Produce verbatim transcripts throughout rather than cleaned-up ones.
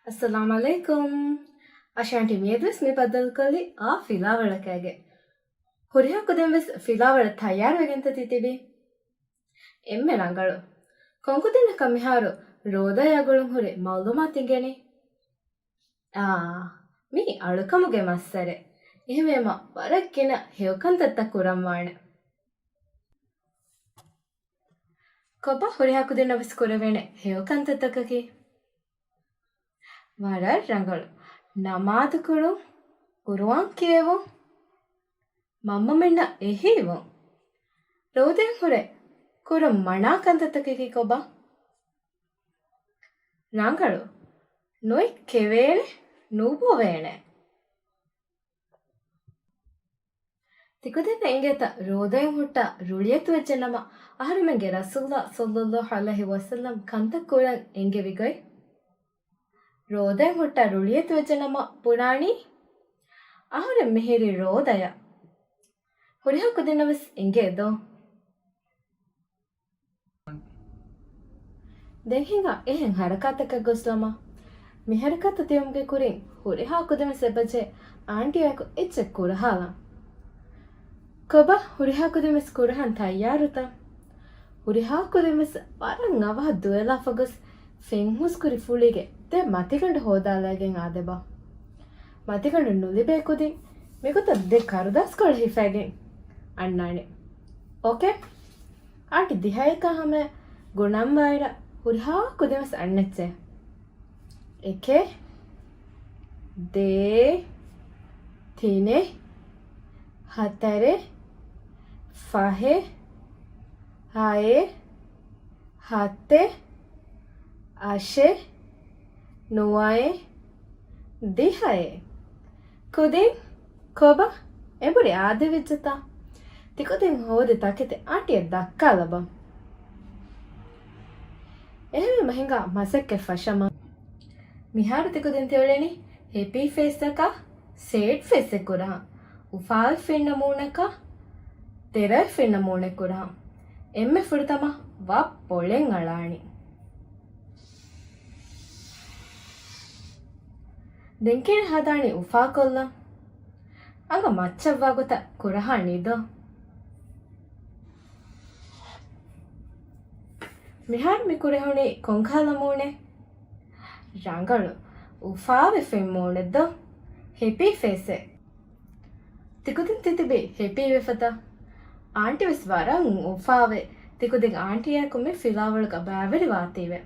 އައްސަލާމް ޢަލައިކުމް. އަށާންޓީ މިއަދުވެސް މި ބައްދަލުކޮށްލީ އާ ފިލާވަޅަކާގެ. ހުރިހާ ކުދިންވެސް ފިލާވަޅަށް ތައްޔާރުވެގެންތަ ތި ތިބީ؟ އެންމެ ރަނގަޅު. ކޮންކުދިންނަކަށް މިހާރު ރޯދަޔާ ގުޅުން ހުރި މައުލޫމާތު އިނގެނީ؟ އާ، މީ އަޅުކަމުގެ މައްސަރެއް. އެހެންވީމަ ވަރަށް ގިނަ ހެޔޮކަންތައްތައް ކުރަންވާނެ. ކޮބާ ހުރިހާ ކުދިންނަށް ވެސް ކުރެވޭނެ ހެޔޮ ކަންތައްތަކަކީ؟ ވަރަށް ރަނގަޅު. ނަމާދު ކުރުން، ޤުރުއާން ކިޔެވުން، މަންމަމެންނަށް އެހީވުން. ރޯދައިން ހުރެ ކުރުން މަނާ ކަންތައްތަކަކީ ކޮބާ؟ ރަނގަޅު. ނުއިއްކެވޭނެ، ނުބޮވޭނެ. ތިކުދިންނަށް އިނގޭތަ ރޯދައިން ހުއްޓާ ރުޅިއަތުވެއްޖެ ނަމަ، އަހަރެމެންގެ ރަސޫލާ ޞައްލައްލާހު ޢަލައިހި ވަސައްލަމް ކަންތައް ކުރަން އެންގެވި ގޮތް؟ ރޯދައިން ހުއްޓާ ރުޅިއަތުވެއްޖެ ނަމަ ބުނާނީ، އަހަރެން މިހިރީ ރޯދަޔަށް. ހުރިހާ ކުދިންނަށް ވެސް އިނގޭ ދޯ؟ ދެން ހިނގާ އެހެން ހަރަކާތަކަށް ގޮސްލަމާ. މި ހަރަކާތު ދިޔުމުގެ ކުރިން ހުރިހާ ކުދިންވެސް އެބަޖެހޭ އާންޓީއާއެކު އެއްޗެއް ކުރަހާލަން. ކޮބާ ހުރިހާ ކުދިންވެސް ކުރަހަން ތައްޔާރުތަ؟ ހުރިހާ ކުދިންވެސް ވަރަށް އަވަހަށް ދުވެލާފަ ގޮސް ފެން ހުސްކުރި ފުޅީގެ ދެ މަތިގަނޑު ހޯދާލައިގެން އާދެބަ. މަތިގަނޑު ނުލިބޭ ކުދިން މިގޮތަށް ދެ ކަރުދާސްކޮޅެއް ހިފައިގެން އަންނާނެ. އޯކޭ؟ އާންޓި ދިހައެއްކާ ހަމަޔަށް ގުނަންވާއިރަށް ހުރިހާ ކުދިންވެސް އަންނައްޗޭ. އެކެއް، ދޭއް، ތިނެއް، ހަތަރެއް، ފަހެއް، ހައެއް، ހަތެއް، އަށެއް، ނުވައެއް، ދިހައެއް. ކުދިން، ކޮބާ؟ އެނބުރި އާދެވިއްޖެތާ؟ ތިކުދިން ހޯދި ތަކެތި އާންޓީއަށް ދައްކާލަބަ. އެހެންވީމަ ހިނގާ މަސައްކަތް ފަށަމާ. މިހާރު ތިކުދިން ތިއުޅެނީ ހެޕީ ފޭސްއަކާ ސޭޑް ފޭސްއެއް ކުރަހަން. އުފާވެފަ އިންނަ މޫނަކާ ދެރަވެފަ އިންނަ މޫނެއް ކުރަހަން. އެންމެ ފުރަތަމަ ވަށް ބޮޅެއް އަޅާނީ. ދެން ކިހިނެއް ހަދާނީ އުފާކޮށްލަން؟ އަނގަ މައްޗަށްވާ ގޮތަށް ކުރަހާނީ ދޯ؟ މިހާރު މި ކުރެހުނީ ކޮންކަހަލަ މޫނެއް؟ ރަނގަޅު، އުފާވެފައި މޫނެއް ދޯ؟ ހެޕީ ފޭސްއެއް. ތިކުދިން ތިތިބީ ހެޕީވެފަތަ؟ އާންޓިވެސް ވަރަށް އުފާވެ، ތިކުދިން އާންޓީއާއެކު މި ފިލާވަޅުގަ ބައިވެރިވާތީވެ.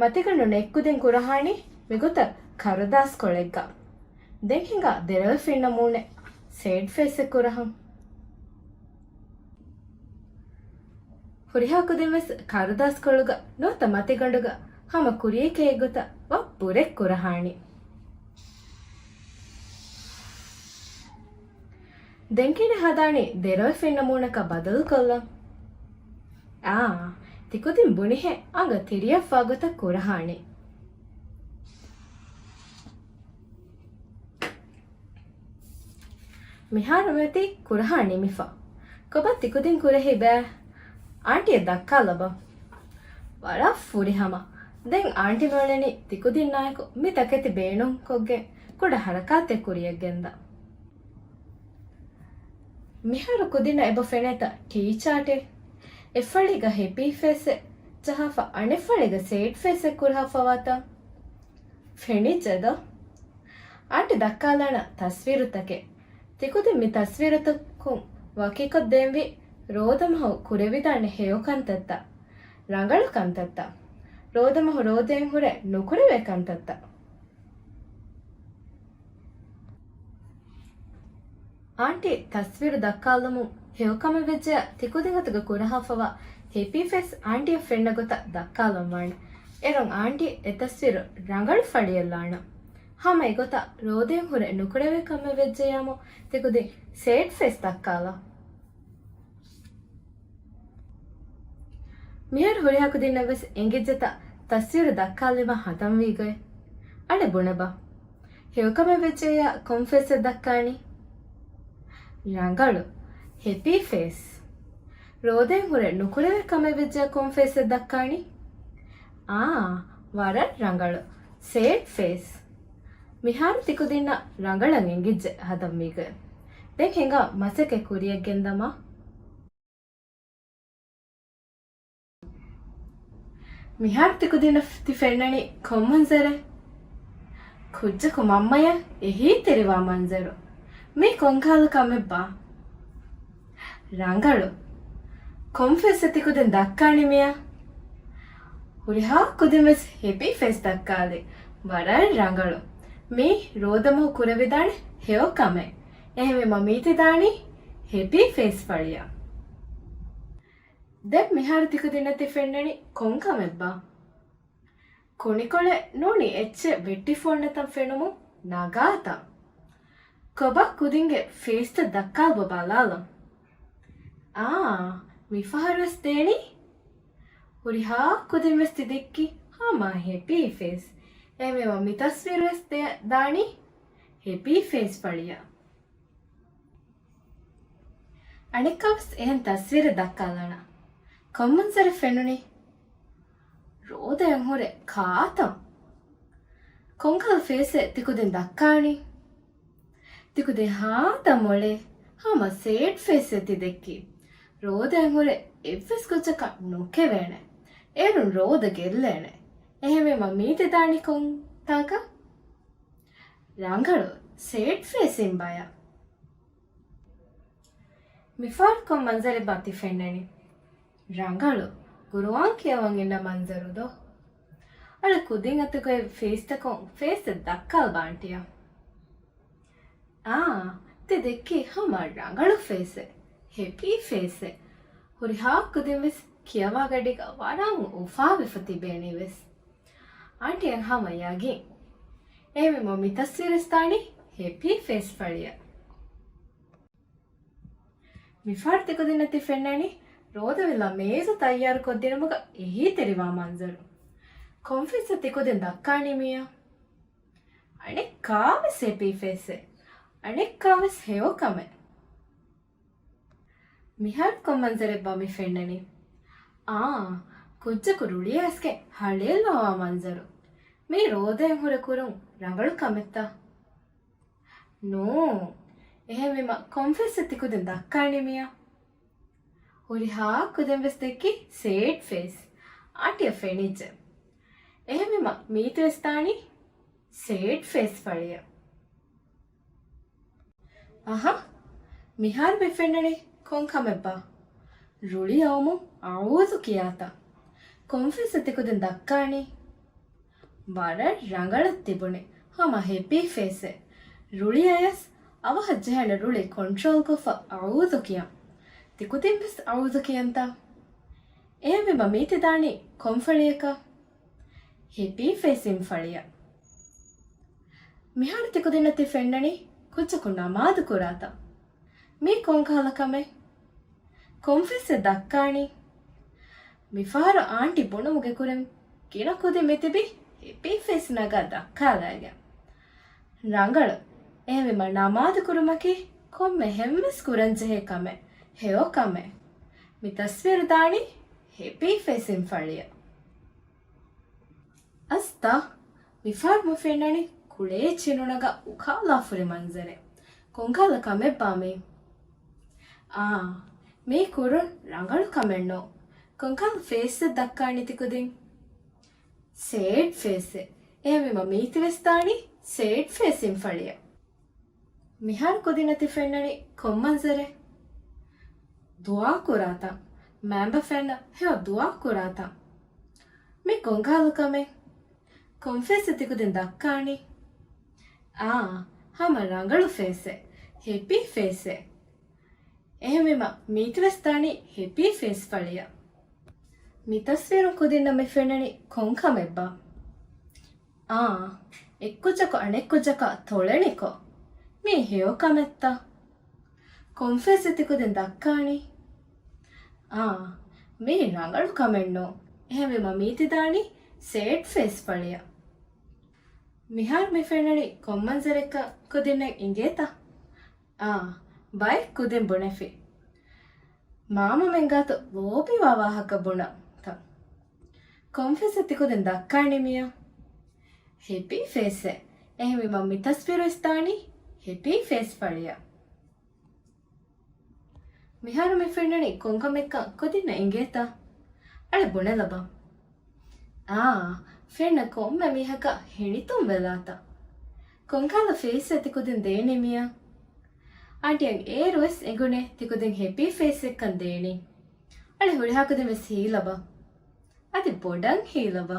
މަތިގަނޑު ނެތްކުދިން ކުރަހާނީ މިގޮތަށް ކަރުދާސްކޮޅެއްގަ. ދެން ހިނގާ ދެރަވެފަ އިންނަ މޫނެއް ސޭޑް ފޭސްއެއް ކުރަހަން. ހުރިހާ ކުދިންވެސް ކަރުދާސްކޮޅުގަ ނުވަތަ މަތިގަނޑުގަ ހަމަ ކުރިޔަކޭ ގޮތަށް ވަށް ބުރެއް ކުރަހާނީ. ދެން ކިހިނެއް ހަދާނީ ދެރަވެފަ އިންނަ މޫނަކަށް ބަދަލުކޮށްލަން؟ އާ، ތިކުދިން ބުނިހެން އަނގަ ތިރިއަށްވާ ގޮތަށް ކުރަހާނީ. މިހާރު މިއޮތީ ކުރަހާ ނިމިފަ. ކޮބާ ތިކުދިން ކުރެހި ބައި؟ އާންޓީއަށް ދައްކާލަބަ. ވަރަށް ފުރިހަމަ. ދެން އާންޓި ނޫޅެނީ ތިކުދިންނާއެކު މި ތަކެތި ބޭނުންކޮށްގެން ކުޑަ ހަރަކާތެއް ކުރިޔަށްގެންދާ. މިހާރު ކުދިންނަށް އެބަ ފެނޭތަ ޓީ ޗާޓެއް؟ އެއްފަޅީގަ ހެޕީ ފޭސްއެއް ޖަހާފަ، އަނެއްފަޅީގަ ސޭޑް ފޭސްއެއް ކުރަހާފަވާތަން ފެނިއްޖެދޯ؟ އާންޓި ދައްކާލާނަ ތަސްވީރުތަކެއް. ތިކުދިން މި ތަސްވީރުތަކުން ވަކިކޮށްދޭންވީ ރޯދަމަހު ކުރެވިދާނެ ހެޔޮކަންތައްތައް، ރަނގަޅު ކަންތައްތައް، ރޯދަމަހު ރޯދައިން ހުރެ ނުކުރެވޭ ކަންތައްތައް. އާންޓީ ތަސްވީރު ދައްކާލުމުން ހެޔޮކަމެއް ވެއްޖެޔާ ތިކުދިން އަތުގަ ކުރަހާފަވާ ހެޕީ ފޭސް އާންޓީއަށް ފެންނަ ގޮތަށް ދައްކާލަން ވާނެ. އޭރުން އާންޓީ އެ ތަސްވީރު ރަނގަޅު ފަޅިއެއްލާނަން. ހަމަ އެގޮތަށް ރޯދައިން ހުރެ ނުކުރެވޭ ކަމެއް ވެއްޖެޔާމު ތިކުދިން ސޭޑް ފޭސް ދައްކާލަން. މިހާރު ހުރިހާ ކުދިންނަށް ވެސް އެނގިއްޖެތަ ތަސްވީރު ދައްކާލީމަ ހަތަންވީ ގޮތް؟ އަޅެ ބުނެބަ. ހެޔޮކަމެއް ވެއްޖެއްޔާ ކޮން ފޭސްއެއް ދައްކާނީ؟ ރަނގަޅު. ހެޕީ ފޭސް. ރޯދައިން ހުރެ ނުކުރެވޭ ކަމެއް ވެއްޖެއްޔާ ކޮން ފޭސްއެއް ދައްކާނީ؟ އާ، ވަރަށް ރަނގަޅު. ސޭޑް ފޭސް. މިހާރު ތިކުދިންނަށް ރަނގަޅަށް އެނގިއްޖެ ހަދަން މީގަ. ދެން ހިނގާ މަސައްކަތް ކުރިޔަށް ގެންދަމާ. މިހާރު ތިކުދިންނަށް ތި ފެންނަނީ ކޮން މަންޒަރެއް؟ ކުއްޖަކު މަންމަޔަށް އެހީތެރިވާ މަންޒަރު. މީ ކޮންކަހަލަ ކަމެއްބާ؟ ރަނގަޅު. ކޮން ފޭސްއެއް ތިކުދިން ދައްކާނީ މިޔާ؟ ހުރިހާ ކުދިން ވެސް ހެޕީ ފޭސް ދައްކާލި. ވަރަށް ރަނގަޅު. މީ ރޯދަމަހު ކުރެވިދާނެ ހެޔޮ ކަމެއް. އެހެންވީމަ މީތި ދާނީ ހެޕީ ފޭސް ފަޅިއަށް. ދެން މިހާރު ތިކުދިންނަށް ތި ފެންނަނީ ކޮން ކަމެއްބާ؟ ކުނިކޮޅެއް ނޫނީ އެއްޗެއް ވެއްޓިފޯންނެތަން ފެނުމުން ނަގާތަން. ކޮބާ ކުދިންގެ ފޭސްތައް ދައްކާލަބަ ބަލާލަން. އާ، މިފަހަރުވެސް ދޭނީ. ހުރިހާ ކުދިން ވެސް ތި ދެއްކީ ހަމަ ހެޕީ ފޭސް. އެހެންވީމަ މި ތަސްވީރު ވެސް ދޭ-، ދާނީ ހެޕީ ފޭސް ފަޅިއަށް. އަނެއްކާވެސް އެހެން ތަސްވީރެއް ދައްކާލާނަން. ކޮން މަންޒަރެއް ފެނުނީ؟ ރޯދައަށް ހުރެ ކާތަން. ކޮންކަހަލަ ފޭސްއެއް ތިކުދިން ދައްކާނީ؟ ތިކުދިން ހާދަ މޮޅޭ ހަމަ ސޭޑް ފޭސްއެއް ތި ދެއްކީ. ރޯދައަށް ހުރެ އެއްވެސް ކުއްޖަކަށް ނުކެވޭނެ. އޭރުން ރޯދަ ގެއްލޭނެ. އެހެންވީމަ މީތި ދާނީ ކޮން ތާކަށް؟ ރަނގަޅު، ސޭޑް ފޭސް އިން ބަޔަށް. މިފަހަރު ކޮން މަންޒަރެއްބާ ތި ފެންނަނީ؟ ރަނގަޅު، ގުރުއާން ކިޔަވަން އިންނަ މަންޒަރު ދޯ؟ އަޅެ ކުދިން އަތުގައި ފޭސްތަކުން ފޭސްއެއް ދައްކާލަބަ އާންޓިއަށް. އާ، ތި ދެއްކީ ހަމަ ރަނގަޅު ފޭސްއެއް، ހެޕީ ފޭސްއެއް. ހުރިހާ ކުދިން ވެސް ކިޔަވާ ގަޑީގަ ވަރަށް އުފާވެފަ ތިބޭނީ ވެސް. އާންޓިއަށް ހަމަ ޔަގީން. އެހެންވީމަ މި ތަސްވީރު ވެސް ދާނީ ހެޕީ ފޭސް ފަޅިއަށް. މިފަހަރު ތިކުދިންނަށް ތި ފެންނަނީ ރޯދަވެލާ މޭޒު ތައްޔާރު ކޮށްދިނުމުގަ އެހީތެރިވާ މަންޒަރު. ކޮން ފޭސްއެއް ތިކުދިން ދައްކާނީ މިޔާ؟ އަނެއްކާވެސް ހެޕީ ފޭސްއެއް. އަނެއްކާވެސް ހެޔޮ ކަމެއް. މިހާރު ކޮން މަންޒަރެއްބާ މި ފެންނަނީ؟ އާ، ކުއްޖަކު ރުޅިއައިސްގެން ހަޅޭއްލަވާ މަންޒަރު. މީ ރޯދައިން ހުރެ ކުރުން ރަނގަޅު ކަމެއްތަ؟ ނޫ. އެހެންވީމަ ކޮން ފޭސްއެއް ތިކުދިން ދައްކާނީ މިޔާ؟ ހުރިހާ ކުދިން ވެސް ދެއްކީ ސޭޑް ފޭސް. އާންޓިއަށް ފެނިއްޖެ. އެހެންވީމަ މީތި ވެސް ދާނީ ސޭޑް ފޭސް ފަޅިއަށް. އަހަ، މިހާރު މި ފެންނަނީ ކޮން ކަމެއްބާ؟ ރުޅި އައުމުން އައޫޒު ކިޔާތަން. ކޮން ފޭސްއެއް ތިކުދިން ދައްކާނީ؟ ވަރަށް ރަނގަޅަށް ތިބުނީ ހަމަ ހެޕީ ފޭސްއެއް. ރުޅި އަޔަސް އަވަހަށް ޖެހޭނެ ރުޅި ކޮންޓްރޯލްކޮށްފަ އައޫޒު ކިޔަން. ތިކުދިން ވެސް އައޫޒު ކިޔަންތަ؟ އެހެންވީމަ މީތި ދާނީ ކޮން ފަޅިއަކަށް؟ ހެޕީ ފޭސް އިން ފަޅިއަށް. މިހާރު ތިކުދިންނަށް ތި ފެންނަނީ ކުއްޖަކު ނަމާދު ކުރާތަން. މީ ކޮންކަހަލަ ކަމެއް؟ ކޮން ފޭސްއެއް ދައްކާނީ؟ މިފަހަރު އާންޓި ބުނުމުގެ ކުރިން ގިނަ ކުދިން މިތިބީ ހެޕީ ފޭސް ނަގާ ދައްކާލައިގެން. ރަނގަޅު. އެހެންވީމަ ނަމާދު ކުރުމަކީ ކޮންމެހެން ވެސް ކުރަންޖެހޭ ކަމެއް، ހެޔޮ ކަމެއް. މި ތަސްވީރު ދާނީ ހެޕީ ފޭސް އިން ފަޅިއަށް. އަސްތާ، މިފަހަރު މި ފެންނަނީ ކުޅޭ ޗިނުނަގަ އުކާލާފުރި މަންޒަރެއް. ކޮންކަހަލަ ކަމެއްބާ މީ؟ އާ، މީ ކުރުން ރަނގަޅު ކަމެއް ނޫން. ކޮންކަހަލަ ފޭސްއެއް ދައްކާނީ ތިކުދިން؟ ސޭޑް ފޭސްއެއް. އެހެންވީމަ މީތިވެސް ދާނީ ސޭޑް ފޭސް އިން ފަޅިއަށް. މިހާރު ކުދިންނަށް ތި ފެންނަނީ ކޮން މަންޒަރެއް؟ ދުޢާ ކުރާތަން. މައިންބަފައިންނަށް ހެޔޮ ދުޢާ ކުރާތަން. މީ ކޮންކަހަލަ ކަމެއް؟ ކޮން ފޭސްއެއް ތިކުދިން ދައްކާނީ؟ އާ، ހަމަ ރަނގަޅު ފޭސްއެއް، ހެޕީ ފޭސްއެއް. އެހެންވީމަ މީތިވެސް ދާނީ ހެޕީ ފޭސް ފަޅިއަށް. މި ތަސްވީރުން ކުދިންނަށް މި ފެންނަނީ ކޮން ކަމެއްބާ؟ އާ، އެއްކުއްޖަކު އަނެއްކުއްޖަކާ ތޮޅެނިކޮށް. މީ ހެޔޮ ކަމެއްތަ؟ ކޮން ފޭސްއެއް ތިކުދިން ދައްކާނީ؟ އާ، މީ ރަނގަޅު ކަމެއް ނޫން. އެހެންވީމަ މީތި ދާނީ ސޭޑް ފޭސް ފަޅިއަށް. މިހާރު މި ފެންނަނީ ކޮން މަންޒަރެއްކަ ކުދިންނަށް އިނގޭތަ؟ އާ، ބައެއް ކުދިން ބުނެފި. މާމަމެން ގާތު ލޯބިވާ ވާހަކަ ބުނަންތަ؟ ކޮން ފޭސްއެއް ތިކުދިން ދައްކާނީ މިޔާ؟ ހެޕީ ފޭސްއެއް. އެހެންވީމަ މި ތަސްވީރުވެސް ދާނީ ހެޕީ ފޭސް ފަޅިއަށް. މިހާރު މި ފެންނަނީ ކޮންކަމެއްކަން ކުދިންނަށް އެނގޭތަ؟ އަޅެ ބުނެލަބަ. އާ، ފެންނަ ކޮންމެ މީހަކަށް ހިނިތުން ވެލާތަ؟ ކޮންކަހަލަ ފޭސްއެއް ތިކުދިން ދޭނީ މިއަށް؟ އާންޓިއަށް އޭރުވެސް އެނގުނޭ ތިކުދިން ހެޕީ ފޭސްއެއްކަން ދޭނީ. އަޅެ ހުރިހާ ކުދިން ވެސް ހީލަބަ. އަދި ބޮޑަށް ހީލަބަ.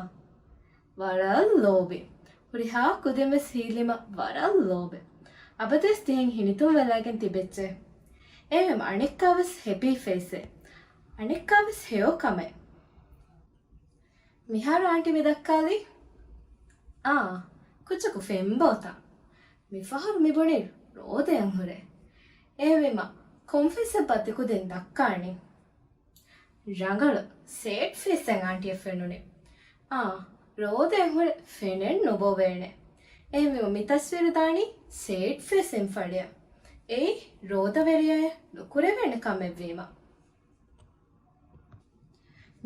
ވަރަށް ލޯބި. ހުރިހާ ކުދިން ވެސް ހީލީމަ ވަރަށް ލޯބި. އަބަދުވެސް ތިހެން ހިނިތުން ވެލާގެން ތިބެއްޗޭ. އެހެންވީމަ އަނެއްކާވެސް ހެޕީ ފޭސްއެއް. އަނެއްކާވެސް ހެޔޮ ކަމެއް. މިހާރު އާންޓި މި ދައްކާލީ. އާ، ކުއްޖަކު ފެންބޯތަ؟ މިފަހަރު މި ބުނީ ރޯދަޔަށް ހުރެ. އެހެންވީމަ ކޮން ފޭސްއެއްބާ ތިކުދިން ދައްކާނީ؟ ރަނގަޅު، ސޭޑް ފޭސްއެއް އާންޓިއަށް ފެނުނީ. އާ، ރޯދަޔަށް ހުރެ ފެނެއް ނުބޮވޭނެ. އެހެންވީމަ މި ތަސްވީރު ދާނީ ސޭޑް ފޭސްއިން ފަޅިއަށް. އެއީ ރޯދަވެރިޔާއަށް ނުކުރެވޭނެ ކަމެއްވީމަ.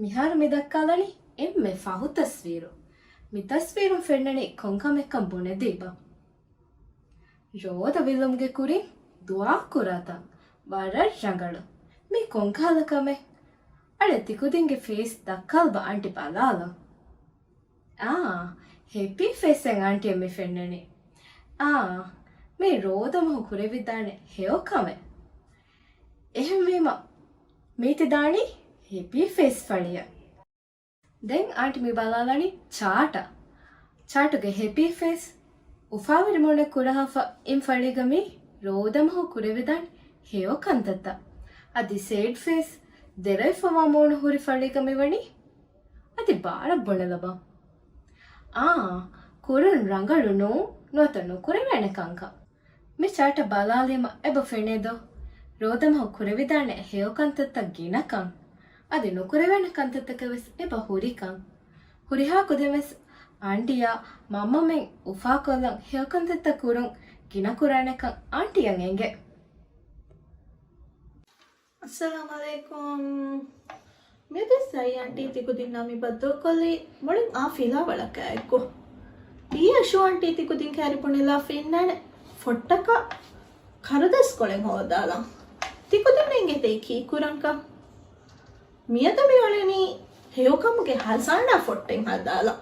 މިހާރު މި ދައްކާލަނީ އެންމެ ފަހު ތަސްވީރު. މި ތަސްވީރުން ފެންނަނީ ކޮންކަމެއްކަން ބުނެދީބަ. ރޯދަ ވިލުމުގެ ކުރިން ދުޢާ ކުރާތަން. ވަރަށް ރަނގަޅު. މީ ކޮންކަހަލަ ކަމެއް؟ އަޅެ ތިކުދިންގެ ފޭސް ދައްކާލަބަ އާންޓި ބަލާލަން. އާ، ހެޕީ ފޭސްއެއް އާންޓިއަށް މި ފެންނަނީ. އާ، މީ ރޯދަމަހު ކުރެވިދާނެ ހެޔޮ ކަމެއް. އެހެންވީމަ މީތި ދާނީ ހެޕީ ފޭސް ފަޅިއަށް. ދެން އާންޓި މި ބަލާލަނީ ޗާޓަށް. ޗާޓުގެ ހެޕީ ފޭސް އުފާވެރި މޫނެއް ކުރަހާފަ އިން ފަޅީގަ މީ ރޯދަމަހު ކުރެވިދާނެ ހެޔޮ ކަންތައްތައް. އަދި ސޭޑް ފޭސް ދެރަވެފަވާ މޫނު ހުރި ފަޅީގަ މިވަނީ. އަދި ބާރަށް ބުނެލަބަ. އާ، ކުރުން ރަނގަޅު ނޫން، ނުވަތަ ނުކުރެވޭނެ ކަންކަން. މި ޗާޓަށް ބަލާލީމަ އެބަ ފެނޭދޯ؟ ރޯދަމަހު ކުރެވިދާނެ ހެޔޮ ކަންތައްތައް ގިނަކަން. އަދި ނުކުރެވޭނެ ކަންތައްތަކެއް ވެސް އެބަ ހުރިކަން. ހުރިހާ ކުދިން ވެސް އާންޓިއާ މަންމަމެން އުފާކޮށްލަން ހެޔޮ ކަންތައްތައް ކުރުން ގިނަ ކުރާނެކަން އާންޓިއަށް އެނގޭ. އައްސަލާމު ޢަލައިކުމް. މިއަދު ސައި އާންޓީ ތިކުދިންނާ މި ބައްދަލުކޮށްލީ މުޅިން އާ ފިލާވަޅަކާއެއްކޮށް. ތި އަޝޫ އާންޓީ ތިކުދިން ކައިރި ބުނެލާފަ އިންނާނެ ފޮއްޓަކަށް ކަރުދަސްކޮޅެއް ހޯދާލަން. ތިކުދިންނަށް އެނގޭތަ އެ ކީއްކުރަންކަން؟ މިއަދު މިއުޅެނީ ހެޔޮކަމުގެ ހަޒާނާ ފޮއްޓެއް ހަދާލަން.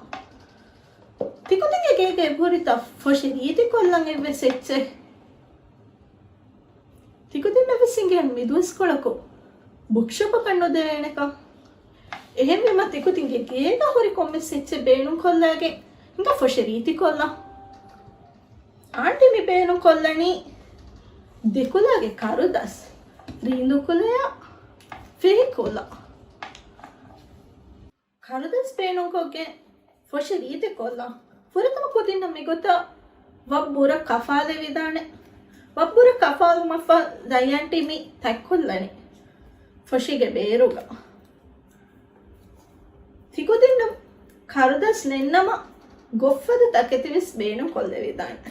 ތިކުދިންގެ ގޭގަ އެބަހުރިތަ ފޮށި ރީތިކޮށްލަން އެއްވެސް އެއްޗެއް؟ ތިކުދިންނަށް ވެސް އިނގޭ މި ދުވަސްކޮޅަކު ބުކްޝޮޕަކަށް ނުދެވޭނެކަން. އެހެންވީމަ ތިކުދިންގެ ގޭގަ ހުރި ކޮންމެސް އެއްޗެއް ބޭނުންކޮށްލައިގެން ހިނގާ ފޮށި ރީތިކޮށްލަން. އާންޓީ މި ބޭނުންކޮށްލަނީ ދެކުލާގެ ކަރުދަސް، ރީނދޫކުލަޔާ ފިހިކުލަ. ކަރުދަސް ބޭނުންކޮށްގެން ފޮށި ރީތިކޮށްލަން. ފުރަތަމަ ކުދިންނަށް މިގޮތަށް ވަށްބުރަ ކަފާލެވިދާނެ. ވަށްބުރަ ކަފާލުމަށްފަހު ސައި އާންޓީ މި ތަތްކޮށްލަނީ ފޮށިގެ ބޭރުގަ. ތިކުދިންނަށް ކަރުދަސް ނެތްނަމަ ގޮށްފަދަ ތަކެތިވެސް ބޭނުންކޮށްލެވިދާނެ.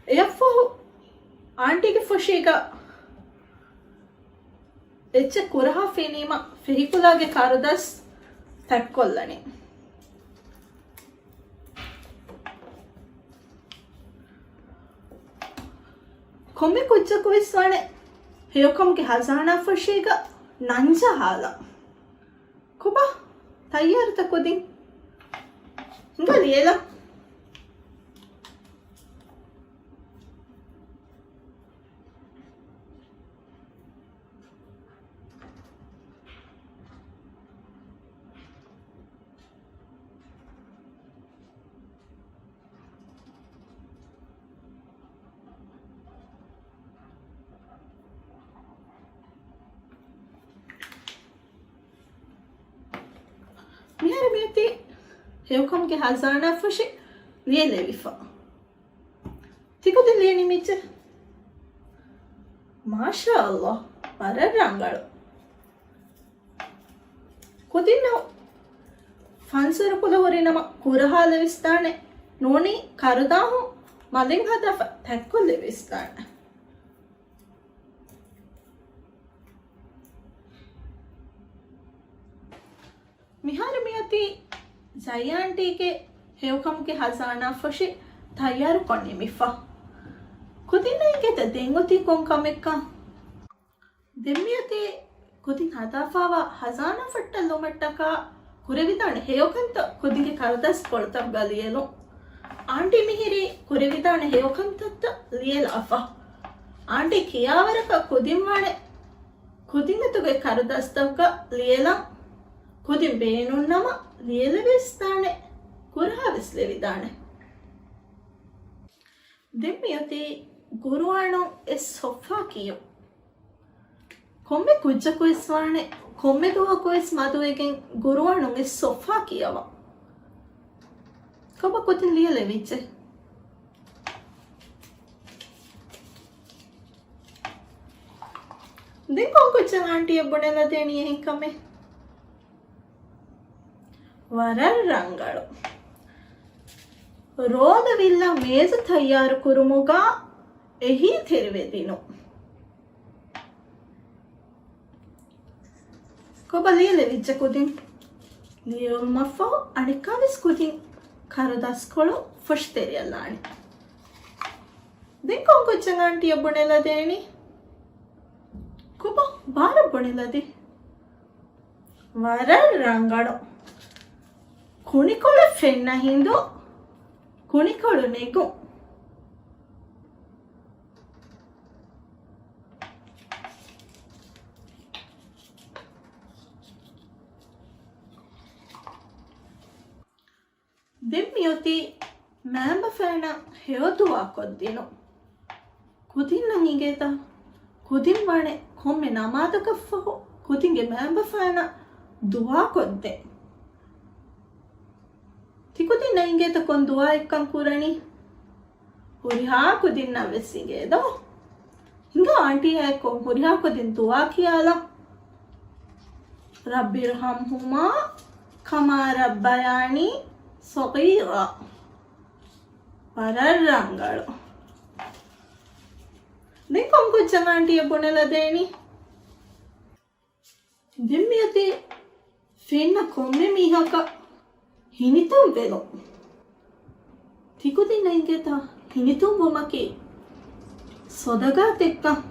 އެއަށްފަހު އާންޓީގެ ފޮށީގަ އެއްޗެއް ކުރަހާފައިނީމަ ފިހިކުލާގެ ކަރުދަސް ތަތްކޮށްލަނީ. ކޮންމެ ކުއްޖަކު ވެސް ވާނެ ހެޔޮކަމުގެ ހަޒާނާ ފޮށީގަ ނަންޖަހާލަން. ކޮބާ؟ ތައްޔާރުތަ ކުދިން؟ ހިނގާ ލިޔެލަ. މިހާރު މިއޮތީ ހެޔޮކަމުގެ ހަޒާނާ ފޮށި ލިޔެލެވިފަ. ތިކުދިން ލިޔެނީ މިއްޗެއް. މާޝާﷲ، ވަރަށް ރަނގަޅު. ކުދިންނަށް ފަންސުރުކުލަ ހުރިނަމަ ކުރަހާލެވިސްދާނެ، ނޫނީ ކަރުދާހުން މަލެއް ހަދާފަ ތަތްކޮށްލެވިސްދާނެ. މިހާރު މިއޮތީ ޖައި އާންޓީގެ ހެޔޮކަމުގެ ހަޒާނާ ފޮށި ތައްޔާރުކޮށް ނިމިފަ. ކުދިންނަށް އިނގޭތަ ދެން އޮތީ ކޮން ކަމެއްކަން؟ ދެން މިއޮތީ ކުދިން ހަދާފާވާ ހަޒާނާ ފައްޓަން ލުމަށްޓަކާ ކުރެވިދާނެ ހެޔޮކަންތައް ކުދިންގެ ކަރުދަސްކޮޅުތައްގަ ލިޔެލުން. އާންޓީ މިހިރީ ކުރެވިދާނެ ހެޔޮކަންތައްތައް ލިޔެލާފަ. އާންޓީ ކިޔާވަރަކަށް ކުދިން ވާނެ ކުދިންގެ ތުގެ ކަރުދަސްތަކުގަ ލިޔެލަން. ކުދިން ބޭނުންނަމަ ލިޔެލެވިސްދާނެ، ކުރާވެސް ލެވިދާނެ. ދެން މިއޮތީ ގުރުއާނުން އެއް ސޮފްހާ ކިޔުން. ކޮންމެ ކުއްޖަކުވެސް ވާނެ، ކޮންމެ ދުވަހަކުވެސް މަދުވެގެން ގުރުއާނުން އެއް ސޮފްހާ ކިޔަވަން. ކޮބާ ކުދިން ލިޔެލެވިއްޖެ؟ ދެން ކޮން ކުއްޖެއް އާންޓީއަށް ބުނެލަދޭނީ އެހެން ކަމެއް؟ ވަރަށް ރަނގަޅު. ރޯދަ ވިއްލާ މޭޒު ތައްޔާރު ކުރުމުގަ އެހީތެރިވެދިނުން. ކޮބާ ލިޔެލެވިއްޖެ ކުދިން؟ ލިޔެވުމަށްފަހު އަނެއްކާވެސް ކުދިން ކަރުދަސްކޮޅު ފޮށިތެރިއަށް ލާނެ. ދެން ކޮން ކުއްޖެއް އާންޓީއަށް ބުނެލަދޭނީ؟ ކޮބާ ބާރަށް ބުނެލަދީ؟ ވަރަށް ރަނގަޅު. ކުނިކޮޅެއް ފެންނަ ހިނދު، ކުނިކޮޅު ނެގުން. ދެން މިއޮތީ މައިންބަފައިނަށް ހެޔޮ ދުޢާ ކޮށްދިނުން. ކުދިންނަށް އިނގޭތަ؟ ކުދިން ވާނެ ކޮންމެ ނަމާދަކަށްފަހު ކުދިންގެ މައިންބަފައިނަށް ދުޢާ ކޮށްދޭ. ތިކުދިންނަށް އިނގޭތަ ކޮން ދުޢާއެއްކަން ކުރަނީ؟ ހުރިހާ ކުދިންނަށް ވެސް އިނގޭ ދޯ؟ ހިނގާ އާންޓީއާ އެއްކޮށް ހުރިހާ ކުދިން ދުޢާ ކިޔާލަން. رب ارحمهما كما ربياني صغيرا. ވަރަށް ރަނގަޅު. ދެން ކޮން ކުއްޖެއް އާންޓީއަށް ބުނެލަދޭނީ؟ ދެން މިއޮތީ ފެންނަ ކޮންމެ މީހަކަށް ހިނިތުންވެލުން. ތިކުދިންނަށް އިނގޭތަ ހިނިތުންވުމަކީ ސޮދަގާތެއްކަން؟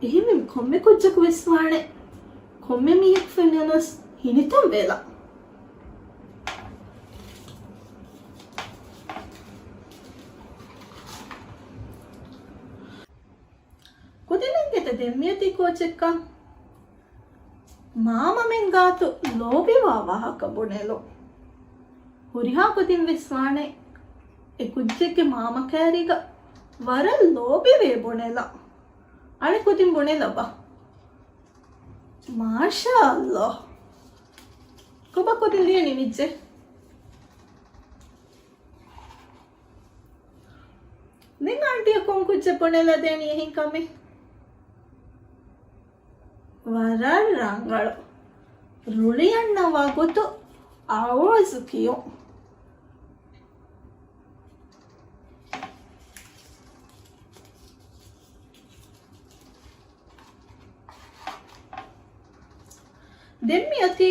އެހެންވީމަ ކޮންމެ ކުއްޖަކު ވެސް ވާނެ ކޮންމެ މީހަކު ފެންނަނަސް ހިނިތުންވެލަން. ކުދިންނަށް އިނގޭތަ ދެން މިއޮތީ ކޯޗެއްކަން؟ މާމަމެން ގާތު ލޯބިވާ ވާހަކަ ބުނެލުން. ހުރިހާ ކުދިން ވެސް ވާނެ އެ ކުއްޖެއްގެ މާމަ ކައިރީގަ ވަރަށް ލޯބިވޭ ބުނެލަން. އަނެއް ކުދިން ބުނެލަބަ. މާޝާﷲ. ކޮބާ ކުދިން ލިޔެ ނިމިއްޖެ؟ ދެން އާންޓީއަށް ކޮން ކުއްޖެއް ބުނެލަދޭނީ އެހެން ކަމެއް؟ ވަރަށް ރަނގަޅު. ރުޅިއަންނަ ވަގުތު އައުޒު ކިޔުން. ދެން މިއޮތީ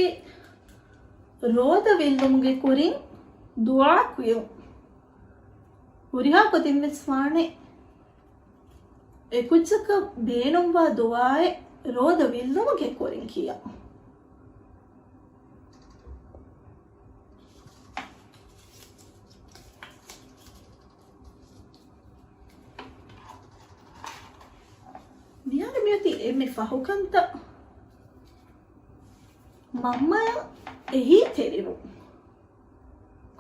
ރޯދަ ވިއްލުމުގެ ކުރިން ދުޢާ ކިޔުން. ހުރިހާ ކުދިން ވެސް ވާނެ އެ ކުއްޖަކަށް ބޭނުންވާ ދުޢާއެއް ރޯދަ ވިއްލުމުގެ ކުރިން ކިޔަން. މިހާރު މިއޮތީ އެންމެ ފަހު ކަންތައް. މަންމަޔަށް އެހީތެރިވުން.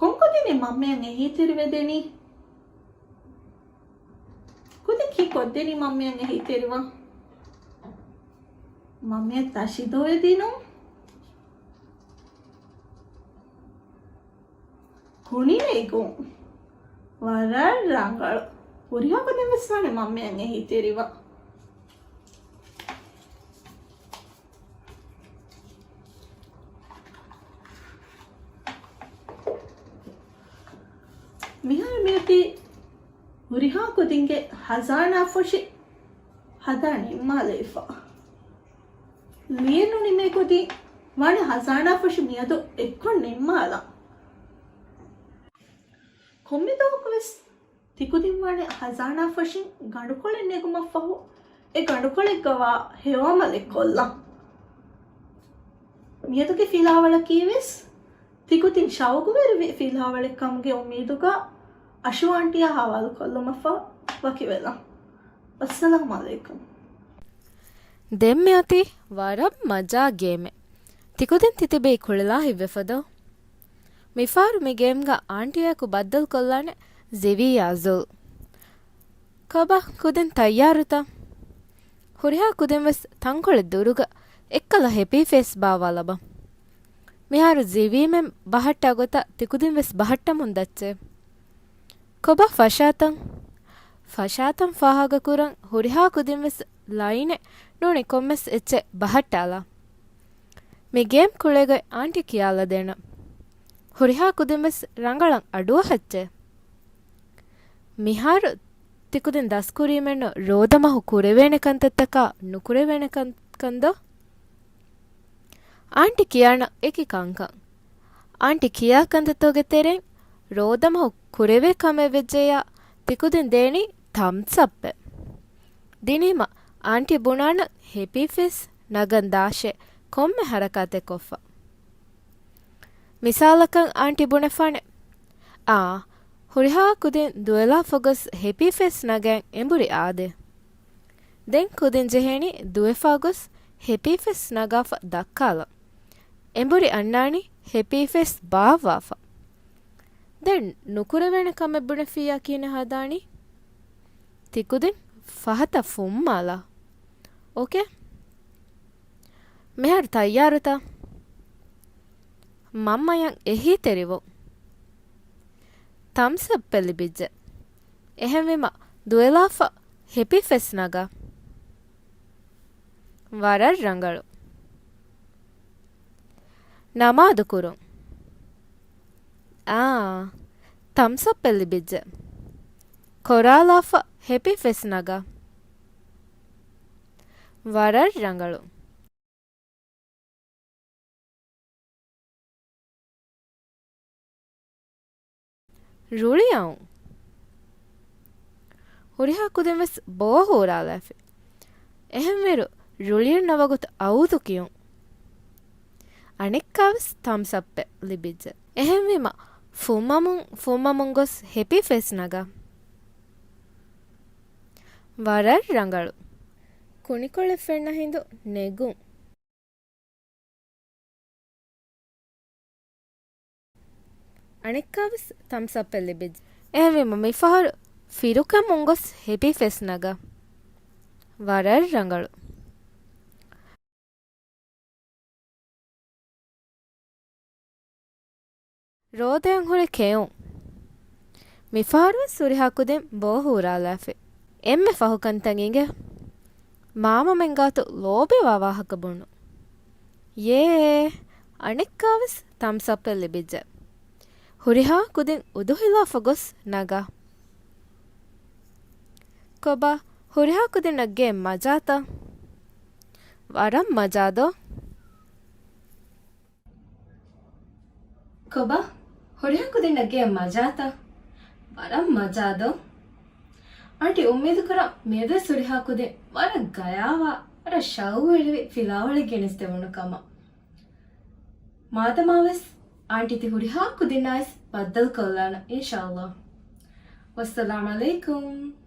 ކޮން ކުދިން މަންމަޔަށް އެހީތެރިވެދެނީ؟ ކުދިން ކީއްކޮށްދެނީ މަންމަޔަށް އެހީތެރިވާން؟ މަންމަޔަށް ތަށި ދޮވެދިނުން. ކުނި ނެގުން. ވަރަށް ރަނގަޅު. ހުރިހާ ކުދިން ވެސް ވާނެ މަންމަޔަށް އެހީތެރިވާން. މިހާރު މިއޮތީ ހުރިހާ ކުދިންގެ ހަޒާނާ ފޮށި ހަދާ ނިންމާލައިފަ. ލިޔެނު ނިމޭ ކުދިން ވާނެ ހަޒާނާ ފޮށި މިއަދު އެއްކޮށް ނިންމާލަން. ކޮންމެ ދުވަހަކުވެސް ތިކުދިން ވާނެ ހަޒާނާ ފޮށިން ގަނޑުކޮޅެއް ނެގުމަށްފަހު، އެ ގަނޑުކޮޅެއްގަވާ ހެޔޮއަމަލެއް ކޮށްލަން. މިއަދުގެ ފިލާވަޅަކީވެސް ތިކުދިން ޝައުގުވެރިވި ފިލާވަޅެއް ކަމުގެ އުއްމީދުގަ އަޝޫ އާންޓީއާ ހަވާލުކޮށްލުމަށްފަހު ވަކިވެލަން. ވައްސަލާމް ޢަލައިކުމް. ދެން މިއޮތީ ވަރަށް މަޖާ ގޭމެއް. ތިކުދިން ތިތިބީ ކުޅެލާ ހިތްވެފަދޯ؟ މިފަހަރު މި ގޭމްގަ އާންޓީއާއެކު ބައްދަލުކޮށްލާނެ ޒިވީއާ ޒުލް. ކޮބާ ކުދިން ތައްޔާރުތަ؟ ހުރިހާ ކުދިން ވެސް ތަންކޮޅެއް ދުރުގަ އެއްކަލަ ހެޕީ ފޭސް ބާއްވާ ލަބަން. މިހާރު ޒިވީމެން ބަހައްޓާ ގޮތަށް ތިކުދިން ވެސް ބަހައްޓަމުން ދައްޗޭ. ކޮބާ ފަށާތަން؟ ފަށާތަން ފާހަގަކުރަން ހުރިހާ ކުދިން ވެސް ލައިނެއް ނޫނީ ކޮންމެސް އެއްޗެއް ބަހައްޓާލާ. މި ގޭމް ކުޅޭގޮތް އާންޓި ކިޔާލަދޭނަން. ހުރިހާ ކުދިން ވެސް ރަނގަޅަށް އަޑުއަހައްޗޭ. މިހާރު ތިކުދިން ދަސްކުރީމެއްނު ރޯދަމަހު ކުރެވޭނެ ކަންތައްތަކާ ނުކުރެވޭނެ ކަން، ކަންދޯ؟ އާންޓި ކިޔާނަން އެކި ކަންކަން. އާންޓި ކިޔާ ކަންތައްތަކުގެ ތެރެއިން ރޯދަމަހު ކުރެވޭ ކަމެއް ވެއްޖެޔާ ތިކުދިން ދޭނީ ތަމްސް އަޕްއެއް. ދިނީމަ އާންޓި ބުނާނަން ހެޕީ ފޭސް ނަގަން ދާށޭ ކޮންމެ ހަރަކާތެއް ކޮށްފަ. މިސާލަކަށް އާންޓި ބުނެފާނެ، އާ، ހުރިހާ ކުދިން ދުވެލާފަ ގޮސް ހެޕީ ފޭސް ނަގައިން އެނބުރި އާދޭ. ދެން ކުދިން ޖެހޭނީ ދުވެފާ ގޮސް ހެޕީ ފޭސް ނަގާފަ ދައްކާލަން. އެނބުރި އަންނާނީ ހެޕީ ފޭސް ބާއްވާފަ. ދެން ނުކުރެވޭނެ ކަމެއް ބުނެފިއްޔާ ކިހިނެއް ހަދާނީ؟ ތިކުދިން ފަހަތަށް ފުއްމާލާ. އޯކޭ؟ މިހާރު ތައްޔާރުތަ؟ މަންމަޔަށް އެހީތެރިވުން. ތަމްސް އަޕްއެއް ލިބިއްޖެ. އެހެންވީމަ ދުވެލާފަ ހެޕީ ފޭސް ނަގާ. ވަރަށް ރަނގަޅު. ނަމާދު ކުރުން. އާ، ތަމްސް އަޕްއެއް ލިބިއްޖެ. ކޮރާލާފަ ހެޕީ ފޭސް ނަގާ. ވަރަށް ރަނގަޅު. ރުޅިއައުން. ހުރިހާ ކުދިން ވެސް ބޯ ހޫރާލާފި. އެހެންވީރު ރުޅިއަންނަ ވަގުތު އައުދު ކިޔުން. އަނެއްކާވެސް ތަމްސް އަޕްއެއް ލިބިއްޖެ. އެހެންވީމަ ފުއްމަމުން، ފުއްމަމުން ގޮސް ހެޕީ ފޭސް ނަގާ. ވަރަށް ރަނގަޅު. ކުނިކޮޅެއް ފެންނަ ހިނދު ނެގުން. އަނެއްކާވެސް ތަމްސް އަޕްއެއް ލިބިއްޖެ. އެހެންވީމަ މިފަހަރު ފިރުކަމުން ގޮސް ހެޕީ ފޭސް ނަގާ. ވަރަށް ރަނގަޅު. ރޯދައިން ހުރެ ކެއުން. މިފަހަރުވެސް ހުރިހާ ކުދިން ބޯ ހޫރާލާފި. އެންމެ ފަހު ކަންތައް އިނގޭ. މާމަމެން ގާތު ލޯބިވާ ވާހަކަ ބުނުން. ޔޭ، އަނެއްކާވެސް ތަމްސް އަޕްއެއް ލިބިއްޖެ. ހުރިހާ ކުދިން އުދުހިލާފަ ގޮސް ނަގާ. ކޮބާ، ހުރިހާ ކުދިންނަށް ގޭ މަޖާތަ؟ ވަރަށް މަޖާދޯ. ކޮބާ، ހުރިހާ ކުދިންނަށް ގޭ މަޖާތަ؟ ވަރަށް މަޖާދޯ. އާންޓި އުއްމީދުކުރަން މިއަދުވެސް ހުރިހާ ކުދިން ވަރަށް ގަޔާވާ، ވަރަށް ޝައުގުވެރިވި ފިލާވަޅެއް ގެނެސްދެވުނު ކަމަށް. މާދަމާވެސް އާންޓި ތި ހުރިހާ ކުދިންނާވެސް ބައްދަލުކޮށްލާނަން، އިންޝާﷲ. ވައްސަލާމް ޢަލައިކުމް.